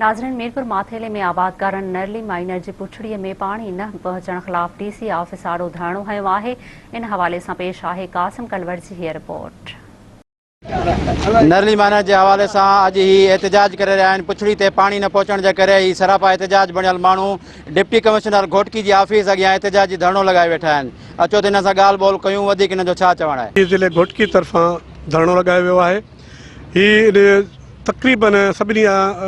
ناظرين ميرپور ماٿيلي ۾ آبادگارن نرلي مائينر جي پڇڙي ۾ پاڻي نه پهچڻ خلاف ڊي سي آفيس آڏو ڌرڻو هنيو آهي ان حوالي سان پيش آهي قاسم ڪلوڙ جي هيء رپورٽ. نرلي مائينر جي حوالي سان اڄ هي احتجاج ڪري رهيا آهن پڇڙي تي پاڻي نه پهچڻ جي ڪري هي سراپا احتجاج بڻيل ماڻهو ڊپٽي ڪمشنر گهوٽڪي جي آفيس اڳيان احتجاجي ڌرڻو لڳائي ويٺا آهن اچو ته هنن سان ڳالهه ٻولهه ڪيون وڌيڪ هنن جو ڇا چوڻ آهي. ضلعي گهوٽڪي طرفان ڌرڻو لڳايو ويو آهي. هي تقريبن سڀني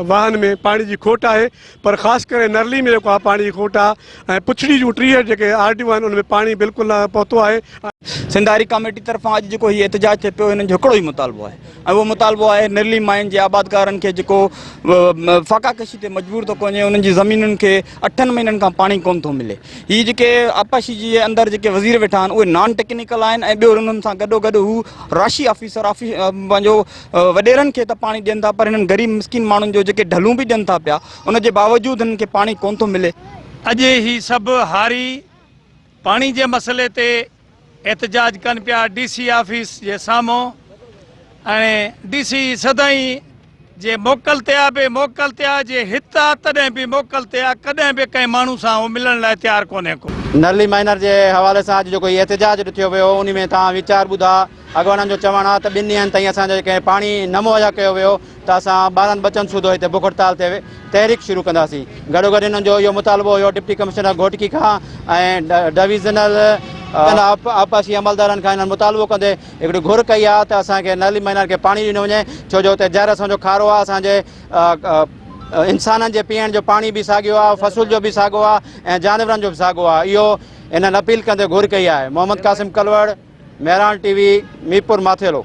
واهن ۾ پاڻي جي کوٽ آهي پر خاص ڪري نرلي ۾ جيڪو آهي پاڻي جي کوٽ آهي ۽ پڇڙي جون 30 جيڪي آر ڊيون آهن ان ۾ پاڻي بلڪل نه پهتو آهي. سنڌ هاري ڪاميٽي طرفان اڄ جيڪو هي احتجاج ٿئي پيو هنن جو هڪڙو ئي مطالبو آهي ۽ اهو مطالبو آهي نرلي مائن جي آبادگارن کي جيڪو فاقا ڪشي تي مجبور ٿو ڪيو وڃي انهن جي زمينن کي اٺن مهينن کان پاڻي ڪونه ٿو ملي هي جيڪي آبپاشي جي اندر جيڪي وزير ويٺا آهن اهي نان ٽيڪنيڪل آهن ۽ ٻيو انهن سان گڏو گڏ هو راشي آفيسر پنهنجو وڏيرن کي ته پاڻي ڏين ٿا پر هنن غريب مسڪين ماڻهن جو جيڪي ڍلون به ڏين ٿا پيا ان جي باوجود هنن کي پاڻي ڪونه ٿو ملي. اڄ هي سڀ هاري پاڻي جي مسئلي تي احتجاج ڪن پيا ڊي سي آفيس جي سامهون ۽ ڊي سي سدائين جي موڪل تي آ به موڪل تي آ جي هت آ تڏهن به موڪل تي آ ڪڏهن به ڪنهن ماڻهو سان هو ملڻ لاء تيار ڪونهي ڪو. نرلي مائنر جي حوالي سان اڄ جيڪو هي احتجاج ڏٺيو ويو انهي ۾ توهان ويچار ٻڌا اڳواڻن جو چوڻ آ ته ٻن ڏينهن تائين اسان جو جيڪڏهن پاڻي نه مهيا ڪيو ويو ته اسان ٻارن ٻچن سوڌو هتي بک هڙتال تي تحريڪ شروع ڪنداسين گڏوگڏ هنن جو اهو مطالبو هيو ڊپٽي ڪمشنر گهوٽڪي کان ۽ ڊويزنل آبپاشي عملدارن کان هنن مطالبو ڪندي هڪڙي گهر ڪئي آ ته اسان کي نالي مهينن کي پاڻي ڏنو وڃي ڇو جو اتي جر اسان جو کارو آ اسان جي انسانن جي پيئڻ جو پاڻي به ساڳيو آ فصل جو به ساڳو آ ۽ جانورن جو به ساڳو آ اهو هنن اپيل ڪندي گهر ڪئي آهي محمد قاسم ڪلوڙ مهراڻ ٽي وي ميرپور ماٿيلو.